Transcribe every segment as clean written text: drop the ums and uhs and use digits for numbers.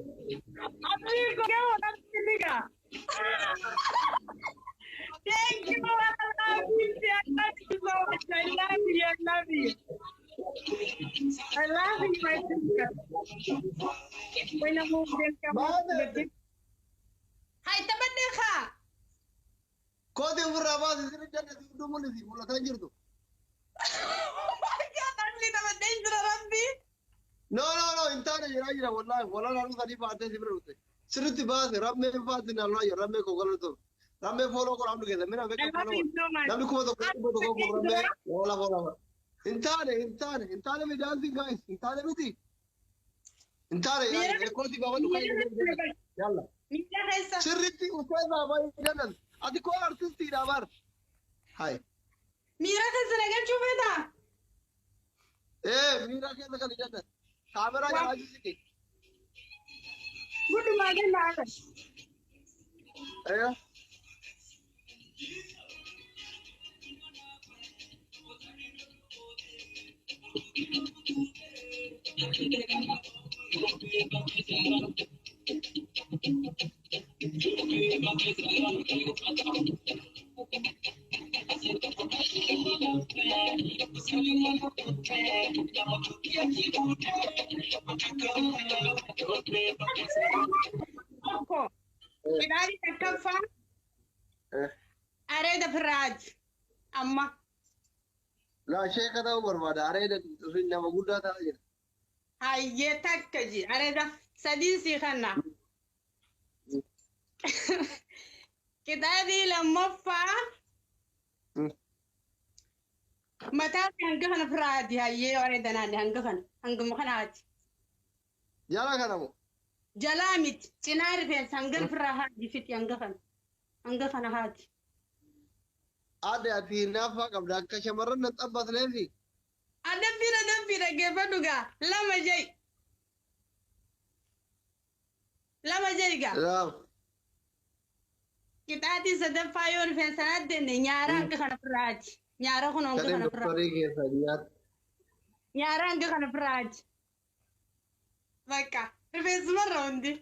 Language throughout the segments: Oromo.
Amigo, qué bonita. Thank you. I love you. I love you so much. I love you. I love you. I love you, my sister. When I move, then come up. Hai taphadhee kaa. Kooti ofirraa baasi sirri jannati hunduu mul'isi mul'ataa hin jirtu. Asli taphadhee hin jira rabbi. No, no, no, hin taane jiraa jira wallaahi walaa naannoo sadii baatee si bira dhufte. Sirriitti baase rammee baase naannoo jira rammee koo galatu. Rammee fooloo godhaa hundi keessa mina I beeka love fooloo you godha. so much. Namni 1,100 kun rammee wala fooloo. Hin taane, hin taane, hin taane mi daansiin guys, hin taane miti. Hin taane kootii baafadhu kan yalla. Miila keessa. Sirriitti uffata baay'ee dandan. Ati koo artistiidha bar. Hai. Miira keessa na galchuu feetaa? Ee miira keessa kan dandan. Kaameraa jalaa jisiqi. Gudumaa gannaa. Ee. Tokko. Midhaanii takkaffaa areeda firraaji. Amma. Laa sheeka ta'uu barbaada. Areeda nama guddaa ta'aa jira. Hayyee takka ji areeda sadiin sii kanna. Qixaabii lammaffaa mataa kee hanga kana firraati hayyee areeda naanne hanga kana hanguma kanaati. Jala kana moo? Jalaa miti cinaa rifeensa hanga firraa haati fixi hanga kana hanga kana haati. Adde ati hinaaffaa qabda akka shamarran na xabbatneefi. Adabbiin adabbii dhaggeeffadhu gaa lama ja'i. Lama ja'i gaa. Laam. Qixaatii sadaffaa yoo rifeensa addenne nyaara hanga kana firraati. Nyaara kun hanga Kadheen kana firraati. doktorii keessa nyaata. Nyaara hanga kana firraati. Bakka rifeensumarra hundi.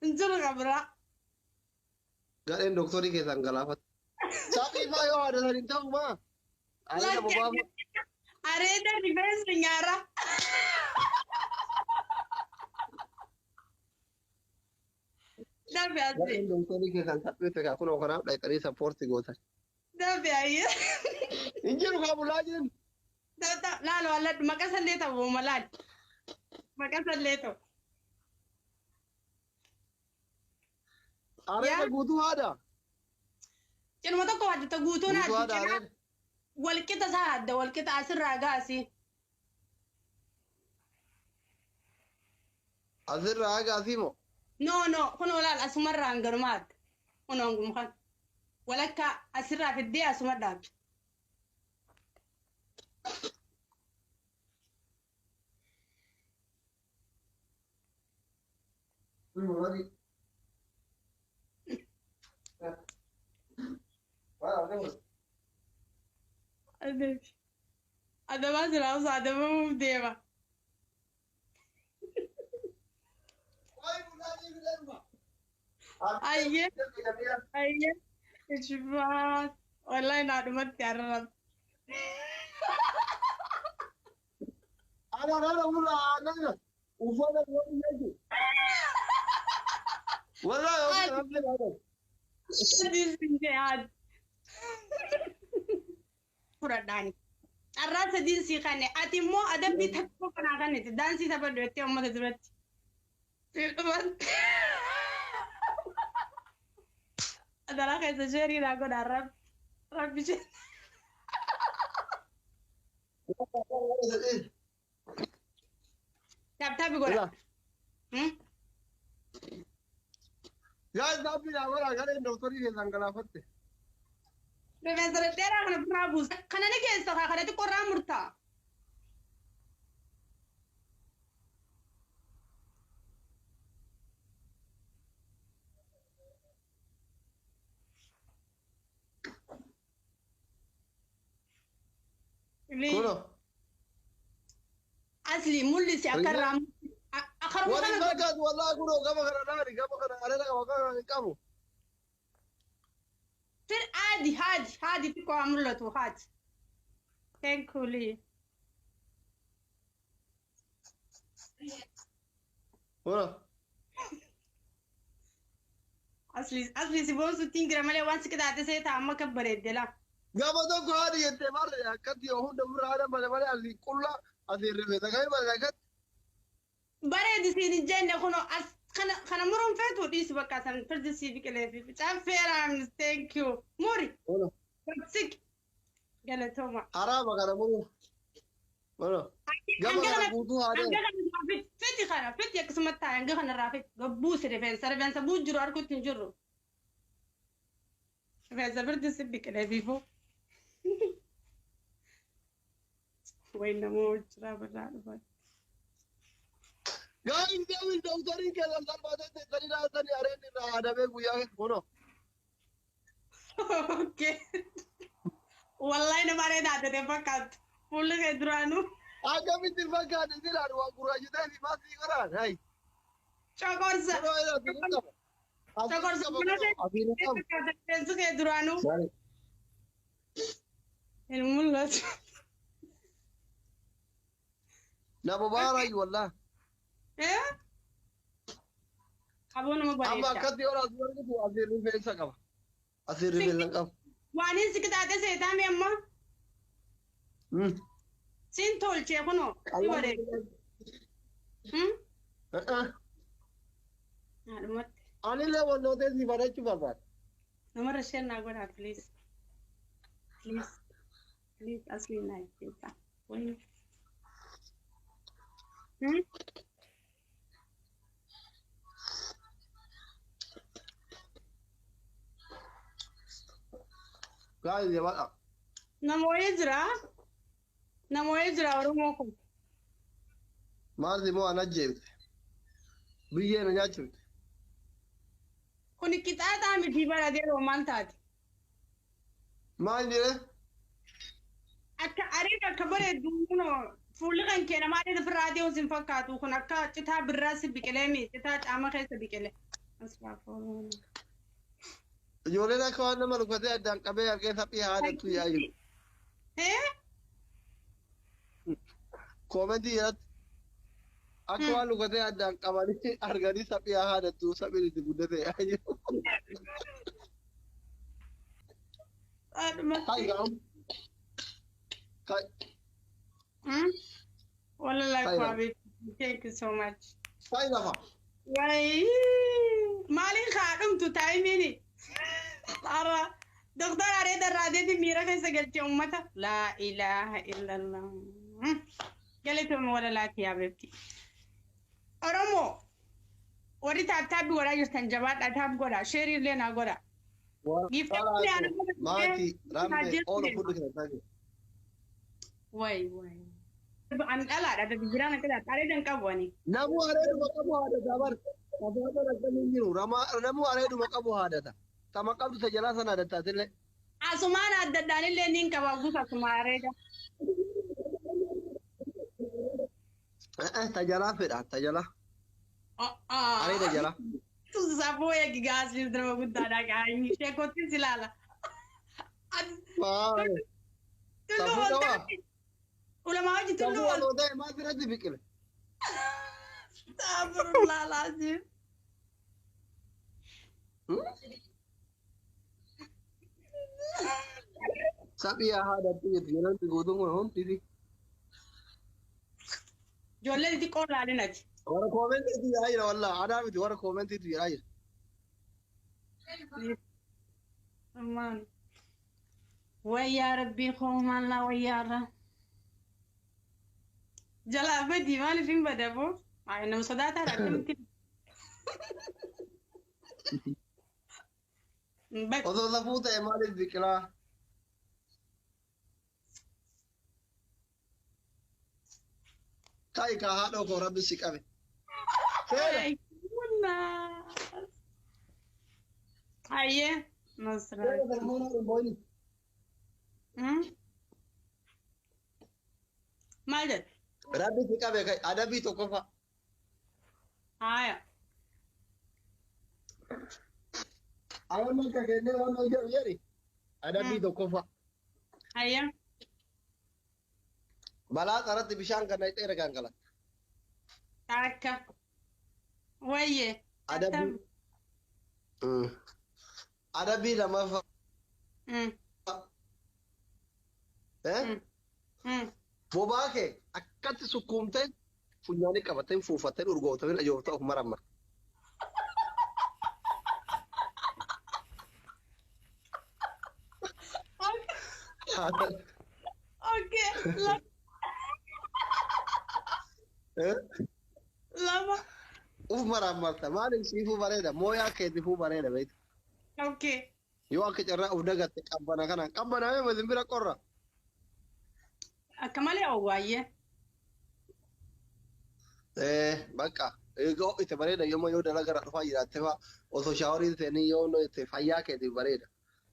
Hin jiru qabra. Gadheen doktorii keessaan galaafata. Saphii faa yoo aadatan hin ta'u maa? Areeda bobaa Areeda rifeensa nyaara. Dabe asii. Gadheen doktorii keessaan saphii ta'e kunoo kanaaf dhaqxanii sappoortii gootan. Dabe ayyee. Hin jiru kaa bulaa jiran. Laalo alladhu maqaa sallee ta'u malaal. Maqaa sallee ta'u. Areeda guutuu haadha. Cinuma tokko haddata guutuun Guutuu haaddu haadha cinaa areeda. walqixa isaa hadda walqixa asirraa gaasi. Asirraa haga asii moo? No no kunoo laal asumarraa hanganuma hadda. Kunoo hanguma kana. Walakkaa asirraa fiddee asuma dhaabde. Adeemi. Adabaa silaa osoo adabamuuf deema. Ayyee ayyee ishbaat wallahi naa dhumatti arrab. Ana ana ula ana uffata jechuudha. Wallahi Sadii siin jee haadha. Fudhadhaani. Carraa sadiin sii kanne ati immoo adabbii takka kanaa kanniti daansii taphadhu jettee uummata duratti. Siif dhumatti. Adaraa keessa sheeriidhaa godhaa rabbi. Rabbi ishee. Taaptaapi godha. Guys, taappii naa godhaa gareen doktorii keessaan galaafatte. Rifeensa dhedheeraa kana ofirraa buusa. Kana ni keessa kaa kana xiqqoo irraa murtaa. Kunoo. Asli mul'isi akka irraa akaruma Waliin kana fakkaatu wallaahi kunoo gama kana laali gama kana areeda qaba gama kana hin qabu. Fir haadi haadi haadi xiqqoo haa mul'atu haadi. Thank you Lee. Kunoo. Asli asli si boonsutti hin jira malee waan si qixaaxe seeta amma akka bareedde laa. Gama tokko haadhi jettee maal akkatti yoo hunda ofirraa haadha malee malee asii qullaa asii rifeensa kan malee akkatti. Bareedi siin hin jenne kunoo as kana kana muruun feetu dhiisi bakka san firdi sii biqilee fi caffeeraan thank you muri. Kunoo. Sik galatooma. Haraama kana muruu. Kunoo. Gama Hanga kana kana guutuu haadha. hanga kana irraa fiti fiti kana fiti akkasumatti taa'e hanga kana irraa fiti gabbuusi rifeensa rifeensa buu jiru arguutti hin jirru. Rifeensa firdi si biqilee fiifoo. Wayi namoo jira birraa dhufan. Gaa'in deemin doktariin keessan salphaatee teessanii laatanii areen irraa haadamee guyyaa kunoo. Okay. Wallahi nama areeda addatee fakkaattu. Fuulli kee duraanuu. Akkamitti fakkaate silaan waan gurraacha ta'e fi maasii godhaan hayi. Coqorsa. Kunoo asiin hin qaba. Asiin hin Coqorsa qaba buna kunoo asiin hin qabu. fakkaata rifeensi kee duraanuu. Hin mul'atu. Nama baaraayyu wallaahi. Eh? Aboo nama Amma bareeda. akkatti yoo asii argitu asiin rifeensa qaba. Asiin rifeensa hin qabu. Waan hin si qixaaxe seetaami amma. Siin tolchee kunoo. Si bareeda. Hmm? Haadhumatti. Anillee wallootee si bareechuu barbaada. Namarra share naa godhaa please. Please. Please asli naa jecha. Wayi. Hmm? Gaarii jabaadha. Nama wayii jira. Nama wayii jira Oromoo kun. Maal immoo ana ajjeefte. Biyyee na nyaachifte. Kun qixaaxaa miti bara deeroo maal taate? Maal jedhee? Akka areeda akka bareeddu kunoo fuulli kan kee nama areeda ofirraa adeemu sin fakkaatu kun akka citaa birraa si biqilee mi citaa caama keessa biqile. Asfaafoo. Ijoolleen akka waan nama rukatee addaan qabee argee saphii haadhattu yaayu. Eh? Koomentii irratti akka waan rukatee addaan qabanii arganii saphii haadhattu saphiin itti guddate yaayu. Haadhumatti. Kai gaa'u. Kai. Hmm? Wallahi Kai kwabe. Thank you so much. Kai lafa. Wayi maaliin kaa dhumtu taayimiini? Ara doktor areeda irraa adeeti miira keessa galchee uummata. Laa ilaaha illallah. Galatooma walalaati yaa beekti. Oromoo warri tap taapii godhaa jirtan jabaadhaa taap godhaa sheerii illee naa godhaa. Giiftii Maatii raamne oola fuudhu kana. Wayi wayi. An dhalaadha tajaajila na qadaadha areeda hin qabu ani. Namu areeduma qabu haadata bar. Sabaaba rakkanii jiru. Namu areeduma qabu haadata. Tama qabdu ta jalaa sana haadattaatillee. Asumaan adda addaan illee niin qaba gusa asuma areeda. Ta jalaa fedha ta jalaa. Areeda jalaa. Safuu eegi gaasii nama guddaadha qaanyi. Sheekottis ilaala. Maal. Tulluu Safuu ol qabaa? taate. Ulamaa hojii tulluu Safuu ol waloo ta'e maal biratti biqile? Astaghfirullah alazim. Saphii haadhattu jirti yeroo itti guutuun kun hundi. Ijoollee xixiqqoo ilaalin ati. Warra koomentiitu jedhaa jira wallaahi anaa miti warra koomentiitu jedhaa jira. Amaan. Wayyaa rabbii koo maallaa wayyaarra. Jalaa badii maaliif hin badaboo? Ay nama sodaataadha akkamitti. Bad. Osoo safuu ta'e maaliif biqilaa? Ka'i kaa haadhoo koo rabbi si qabe. Seera. Ayyee. Nasraa. Seera telefoonaa hin boo'ini. Maal jedhe? Rabbi si qabe ka'i adabbii tokkoffaa. Haaya. Awwan akka kennee waan jedhu jedhi. Adabbii tokkoffaa. Ayyee. Balaa xaratti bishaan kan dhaqxee ragaan galatta. Akka. Wayyee. Adabbii. Adabbii lammaffaa. Bobaa kee akkatti sukkuumtee funyaanii qabattee fuufattee urgooftee ajooftaa of maramma. Okay. Lama. Uf marammarta maaliif siifuu bareeda mooyaa keetiifuu bareeda beektu. Okay. Yoo akka carraa uf dagatte qabbana kanaan qabbanaamee masin bira qorra. Akka malee owwaayyee. Bakka egaa ho'ite bareeda yooma yoo dalagaa dhufaa jiraatte fa'a osoo shaaworii seenii yoo itti fayyaa keetiif bareeda.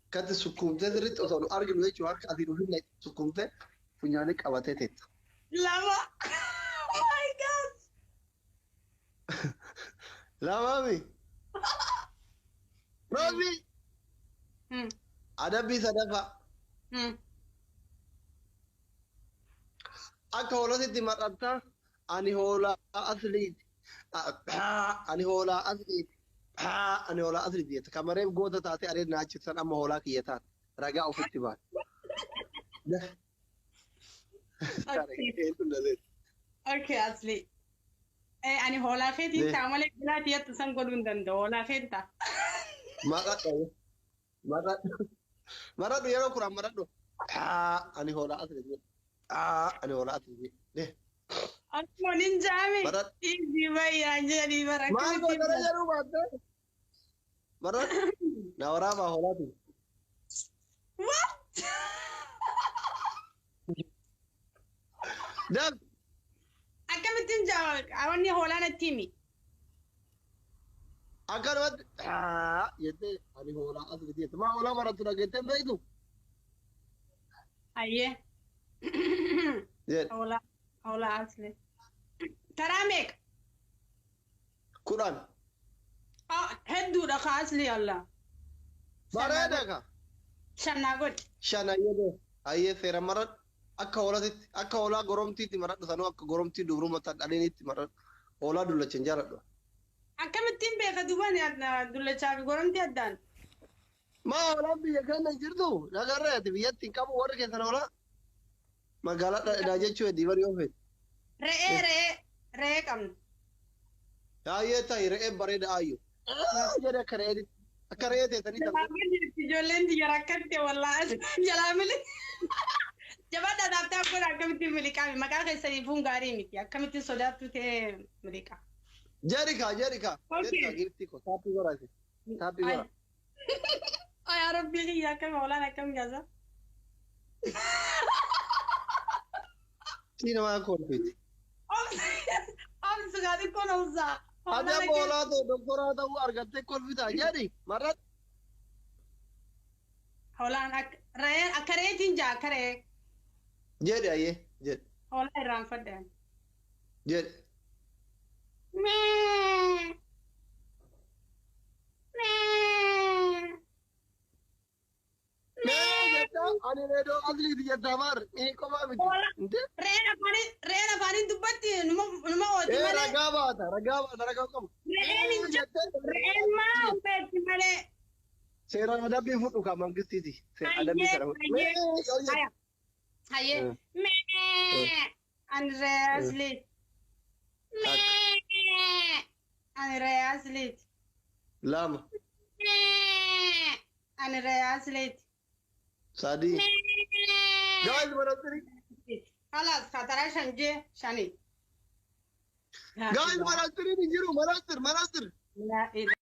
Akkatti sukkuumtee sirriitti osoo nu arginu jechuun harka asii dhufin sukkuumtee funyaanii qabatee teetta. Lama. Oh my God. Lamaami. Roobi. Adabbii sadaffaa. Akka hoolotatti maxxantaa ani hoolaa asliiti. Ani hoolaa asliiti. Ani hoolaa asliiti jetta. Kamareef goota taate adeem naachisan amma hoolaa kiyya taate. Ragaa ofitti baate. Okay, asli. Ani hoolaa keetiin ta'a malee bilaatii jettu san godhuu hin danda'u. Hoolaa keetiin ta'a. Maqadhu. Maqadhu. Maradhu yeroo kuraan maradhu. Ani hoolaa asliiti. Ani hoolaa asliiti. Akkuma nin jaame. Dhiisii bayyaan jedhanii bara. Maal godhara jedhuu baatte? Maradhu. Na waraabaa hoolaatiin. What? Dab. Akkamittiin wanni hoolaan natti himi? Akkanumatti jettee ani hoolaa asliiti jette. Maa hoolaa marattu dhageettee hin beektu? Ayyee. Hoolaa hoolaa asli. Taraa meeqa? 10. Hedduudha ka asli Allah. Bareeda ka. 5 naa godhi. 5 ayyee ayyee seera maradhu. Akka hoolatitti akka hoolaa goromtiitti maradhu sanuu akka goromtii dubruma tan dhaliinitti maradhu. Hoolaa dullacha hin jaaladhu. Akkamittiin beeka duban dullachaa fi goromtii addaan? Maa hoolaan biyya keenya hin jirtu? Nagarree ati biyyatti hin qabu warri keessan hoolaa? Magaalaa dha jechuu heddii bari yoo feete. Re'ee re'ee re'ee qabna. Ayyee ta'i re'ee bareeda ayyo. Jedhe akka re'eetitti. Akka re'ee teessanii Jalaa miliqti ijoolleen tiyya rakkatte wallaahi jalaa miliqti. Jabaadha dhaabtee akkuma akkamittiin miliqaami maqaa keessaniifuun gaarii miti akkamittiin sodaattu ta'ee miliqa. Jedhi kaa jedhi kaa. Jedhi kaa giiftii koo taappii godhaa isin. Taappii godhaa. Yaa Rabbii kiyya akkam hoolaan akkam gaza. Sii namaa kolfiti. Obsi kaa xiqqoon obsaa. Ati amma hoolaa ta'u doktoraa ta'uu argattee kolfitaa jedhi marratti. Hoolaan akka re'ee akka re'eetiin jaa akka re'ee. Jedhi ayyee jedhi. Hoolaa irraanfadhe. Jedhi. Mee. Mee. Mee jettaa ani reedoo asliiti jettaa baar ni qomaa miti. Inte? Re'een afaaniin dubbatti numa numa ooti Ee malee. Ragaa baata ragaa baata ragaa qabu. Re'een hin jiru. Re'een maa hubeetti malee. Seeraan adabbii fudhu kan mangistiiti. Seeraan adabbii Hayyee kana fudhu. hayyee. Mee yoo jettu. Haya. Hayyee. Mee. Ani re'ee asliiti. Mee. Ani re'ee asliiti. 2. Mee. Ani re'ee asliiti. 3. Mee. Guys manaxiri. خلاص خطرها شنجي شني. Guys manaxiriin hin jiru manaxir manaxir. لا إله.